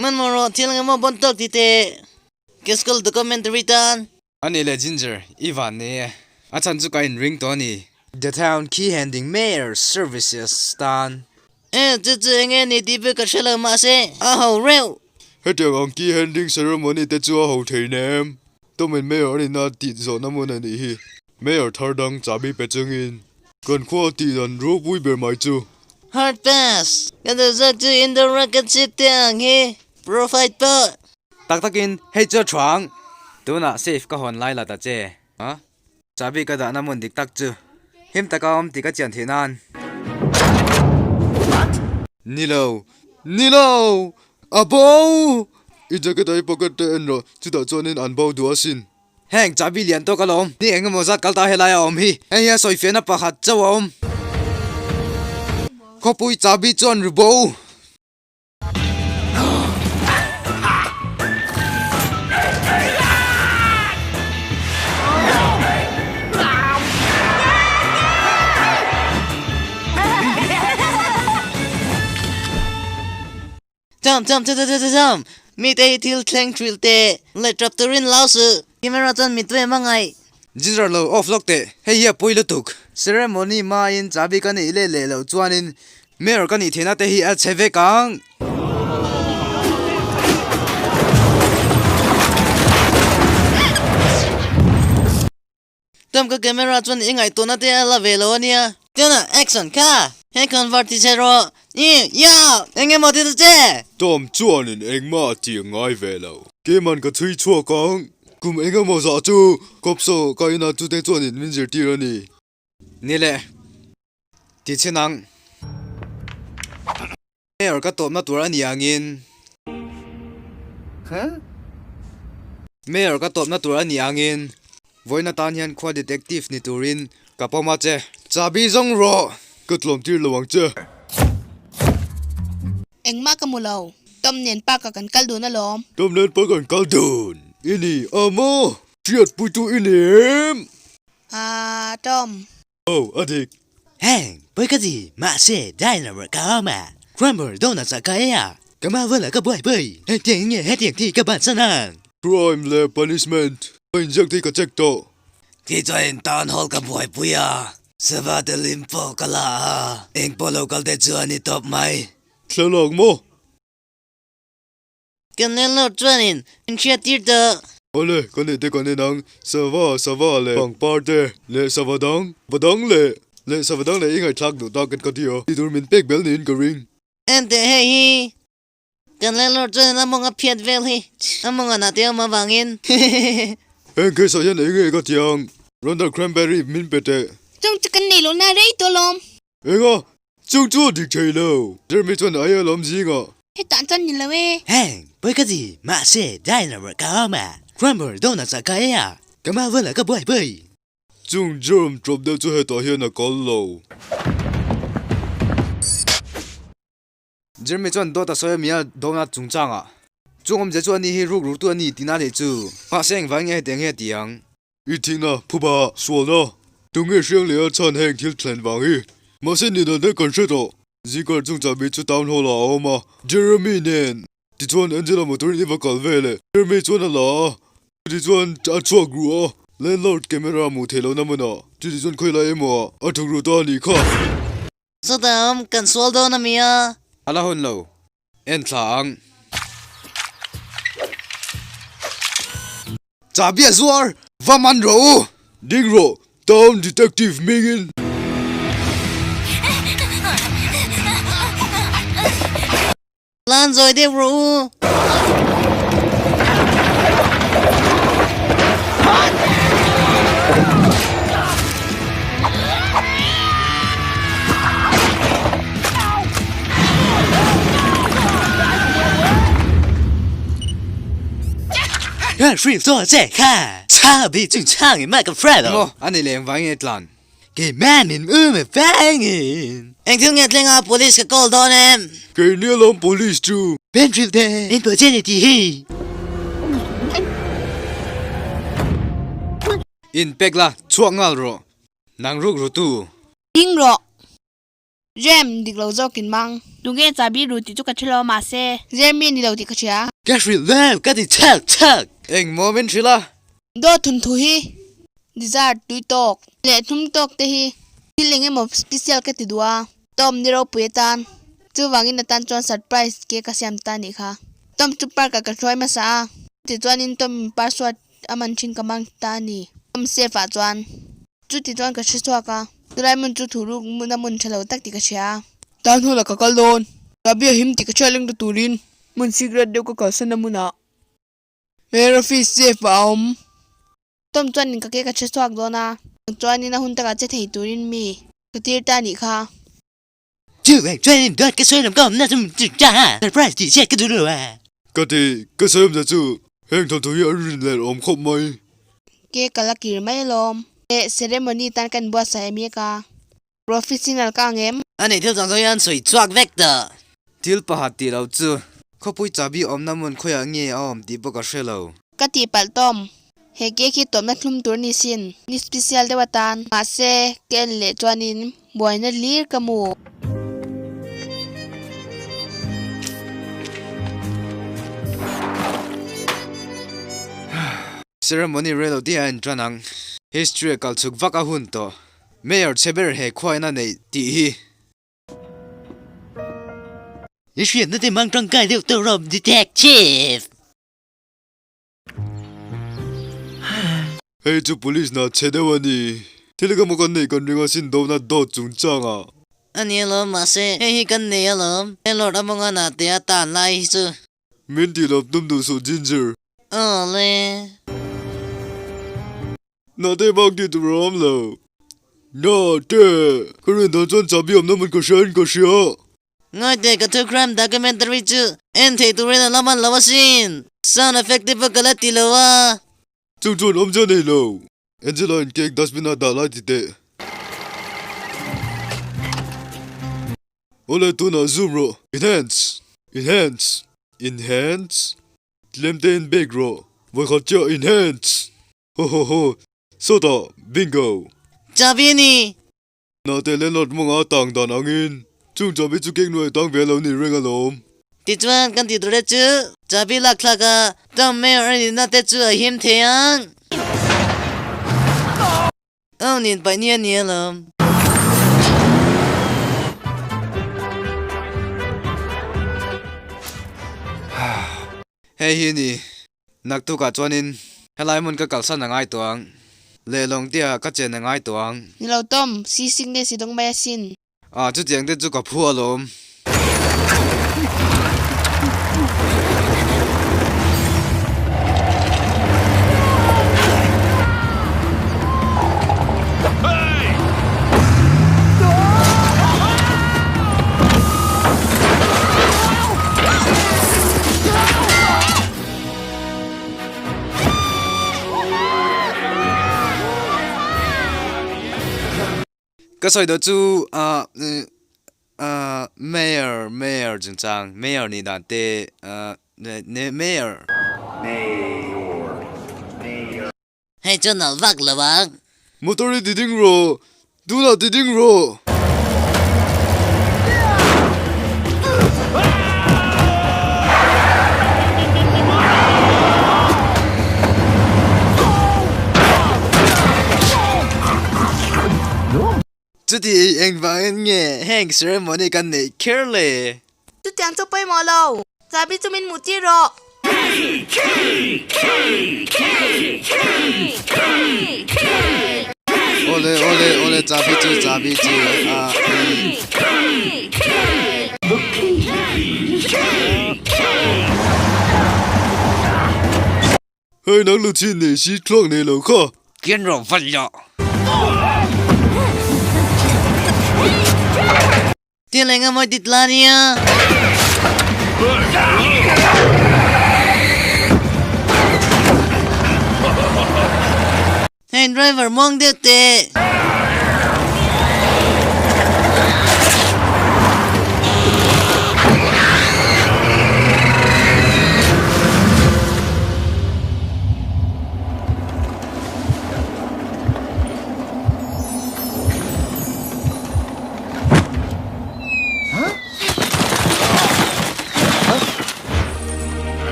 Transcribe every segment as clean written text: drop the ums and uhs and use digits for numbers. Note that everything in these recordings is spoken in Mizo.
Hmanhmawh rawh, thil engemaw bon tawk ti teh. Ka school documentary tan. Ani leh Ginger, i van nei e. A chhan chu ka inring tawh a ni. The Town Key Handing Mayor Services tan. E, chu chu enge ni tih pawh ka hre lo mahse, a ho reuh. Hetiang ang key handing ceremony te chu a ho thei nem. Tomin Mayor a nihna tih zawhna hmun a nih hi. Mayor thar dang chahbi pe chungin kan khua tih dan ropui ber mai chu. Hard pass! Ka duh zawk chu indoor rocket ship te ang hi. Profile pawh. Tak takin hei chu a thuang. Tunah safe ka hawn lai la ta che. A chahbi ka dahna hmun dik tak chu him taka awm tih ka chian theih nan. Ni lo, ni lo! A bo! I jacket ah i pocket te en rawh, chutah chuanin an bo duh asin. Heng chahbi lian tawk alawm, ni eng emaw zat kal ta helai a awm hi. Hei hian sawifiahna pakhat chauh a awm. Khawpui chahbi chuan ri bo. Tom, Tom, Tom, Tom, Tom, Tom, mi te hi thil thleng hrilh teh, leh tap turin lau suh, camera chuan mi tuem a ngaih. Ginger lo off lawk teh, hei hi a pawi lutuk. Ceremony hmain chabi ka neih leh leh loh chuanin Mayor ka nih theihna te hi a chhe vek ang. Tom ka camera chuan i ngaihtuahna te a la ve lo a nia. Tuna action kha! He convert ti che rawh. I ya! Eng emaw ti ta che! Tom chuanin engmah a ti ngai ve lo. Keimahn ka chhui chhuak ang. Kum eng emaw zah chu Kawpsaw ka inah chute chuanin min zirtir a ni. Ni le, ti chhin ang. Mayor ka tawpna tur a ni angin. Mayor ka tawpna tur a ni angin. Vawiin atan hian khua detective ni turin ka pawm a che. Chabi zawng rawh! Ka tlawm tir lo ang che. Engmah ka mu lo. Tom nen park ah kan kal dun alawm. Tom nen park an kal dun i ni a maw? Hriatpuitu i ni em? Aaa Tom. Oh, a dik. Heng, pawi ka ti, mahse diner ka awm a, crumble donuts ah ka ei a, ka mah vela ka buai pui, hetiang nge hetiang thi ka bansan ang. Crime leh punishment a inziak te ka check tawh. Kei chuan town hall ka buaipui a, sava te lim pawh ka la a, eng pawh lo kal te chu a ni tawp mai. Thlalak maw? Kan landlord chuanin min hriat tir tawh. Awle, kan neih te kan en ang, sava, sava leh pangpar te leh sava dang, va dang leh leh sava dang leh i ngaihthlak duh tak kan ka ti a, tih tur min pek bel niin ka ring. En teh hei hi, kan landlord chuanin a mawng a phiat vel hi, a mawng a nah te awm avangin. Heng case ah hian eng nge ka ti ang, Ronald Cranberry min pe teh. Chung chu kan nei lohna rei tawh lawm. Enga? Chung chu a dik thei lo. Jeremy chuan a aia lam zingah. Hetah chuan ni lo e. Heng, pawi ka ti, mahse diner ka awm a, crumble donuts ah ka ei a, ka mah velah ka buai pui. Chung Jerome ṭawp deuh chu hetah hian a kal lo. Jeremy chuan dawt a sawi a mi a donut chungchangah. Chung awmzia chu ani hi ruk ruktu a ni tihna a nih chu. Mahse engvangin nge hetiang hi a ti ang? I thihna, phuba, sualna, tunge hriang leh a chhan heng thil thlen vang hi? Mahse nihna te kan hre tawh. Zikar chung chahbi chu town hall ah a awm a, Jeremy nen. Tichuan Angela motor in i va kal ve leh. Jeremy chuan a la a, chutichuan a chhuak ruh a, landlord camera hmuh theih lohna hmunah chutichuan khawi lai emaw ah a thawk ruh ta a nih kha. Chutah awm kan sual dawn a mi a. A la hun lo. En thla ang. Chahbi a zuar! Va man rawh u! Ding rawh! Town Detective hmingin! Lan zawi deuh rawh u! Ka hrilh tawh che kha, chahbi chu chhang in ka hre lo. Maw, a ni leh engvangin nge tlan? Keimahnin um a vangin. Engthil nge thleng a police ka call dawn em? Keini alawm police chu. Ben hrilh teh, in pawh che ni tih hi. In pek la, chhuak nghal rawh. Nang ruk ru tu. Ding rawh. Jem, dik lo zawkin mang. Tunge chabi ru tih chu ka hre lo mahse Jeremy ni lo tih ka hria. Ka hrilh lo, ka ti chhak chhak. Eng maw min hrilh a? Dawt thun thu hi dessert tui tawk leh thlum tawk te hi thil eng emaw special ka ti duh a, Tom ni ropui atan. Chuvangin atan chuan surprise ke ka siam ta nih kha. Tom chu park ah ka hruai hmasa a, tichuanin Tom in password a man thin ka mang ta a ni. Tom safe ah chuan chuti chuan ka hre chhuak a, chulai hmun chu thuruk na hmun tha lo tak tih ka hria. Tan hnulah ka kal dawn, chabi a him tih ka hriat leng ta turin hmun secret deuh ka kalsan a hmunah. Mayor office safe ah a awm. Tom chuanin ka ke ka hre chhuak dawn a, chuanin a hun takah che thei turin mi ka tir ta anih kha. Chu vang chuanin dawt ka sawi lam ka awmna chu chu cha surprise tih chiat ka duh lo a. Ka ti, ka sawi awmzia chu heng thawnthu hi a rin leh awm khawp mai. Ke ka la kir mai alawm. Leh ceremony tan ka inbuatsaih mek a. Professional ka ang em? A nei thil chang zawng hian sawi chhuak vek ta. Thil pakhat tih lo chu khawpui chabi awmna hmun khawiah nge a awm tih pawh ka hre lo. Ka tihpalh tawm. He cake hi tawpna thlum tur ni sin. Ni special deuh atan. Mahse, ka en leh chuanin buaina hlir ka hmu. Ceremony rei lo tih a intan ang. History a kal chhuk vak a hun tawh. Mayor chhe ber he khuaina neih tih hi. I hriatna te mang tangkai deuh tawh rawh Detective. Hei chu police hna chhe deuh a ni. Thil eng emaw kan neih kan ring asin dawna dawt chungchang ah. A ni alawm mahse hei hi kan nei alawm. Landlord a mawnga na te a tan lai hi chu. Min tih lawm tum duh suh Ginger. Awle. Nate bak tih tur a awm lo. Nate! Ka rin dan chuan chabi awmna hmun ka hria in ka hria. Ngaite ka thu crime documentary chu en thei turin a la man lo asin. Sound effect te pawh ka la ti lo a. Chung chuan awmzia nei lo. Angela in cake dustbin a dah lai ti teh. Awle tunah zoom rawh. Enhance! Enhance! Enhance! Tlem te in bag rawh. Vawikhat chiah enhance! Ho ho ho! Sawtah! Bingo! Chabi a ni! Nate landlord hmanga tang dan angin chung chabi chu kek nuai tang ve lo ni reng alawm. Tichuan kan tih tur te chu chabi lak thlak a Town Mayor a nihna te chu a him thei ang. Aw nin paih ni a ni alawm. Hei hi ni, naktukah chuanin helai hmun ka kalsan a ngai tawh ang, lehlawng tia ka chen a ngai tawh ang. Ni lo Tom, si sickness i dawng mai asin. Ah, chutiang te chu ka phu alawm. Ka sawi dawh chu ah ah mayor mayor chungchang mayor nih dan te ah mayor. Hei chu nalh vak lo ang. Motor hi ti ding rawh, tunah ti ding rawh. Chuti engvangin nge heng ceremony kan neih kher le? Chutiang chu pawimawh lo, chabi chu min hmuh tir rawh. Awle awle awle chabi chu chabi chu a i. Hei nang lu chin nei si thluak nei lo kha. Kian rawh vat loh. Thil eng emaw ti tla nia. Hei driver muang deuh teh.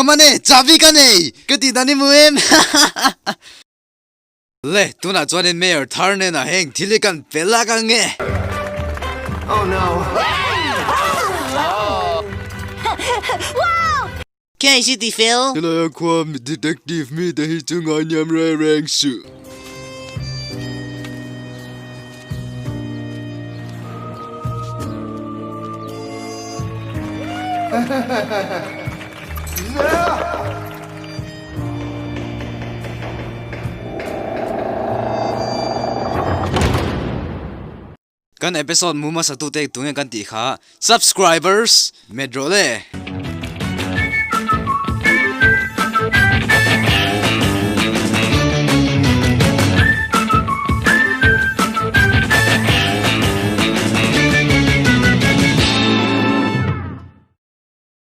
man e, chabi ka nei! Ka tih dan i hmu em? Le, tunah chuanin Mayor thar nenah heng thil hi kan pe lak ang e! Kei si ti fel. Helai a khua detective mite hi chu ngaihniam reng reng suh. Kan episode mu hmasa tute tunge kan tih kha subscribers met rawh le.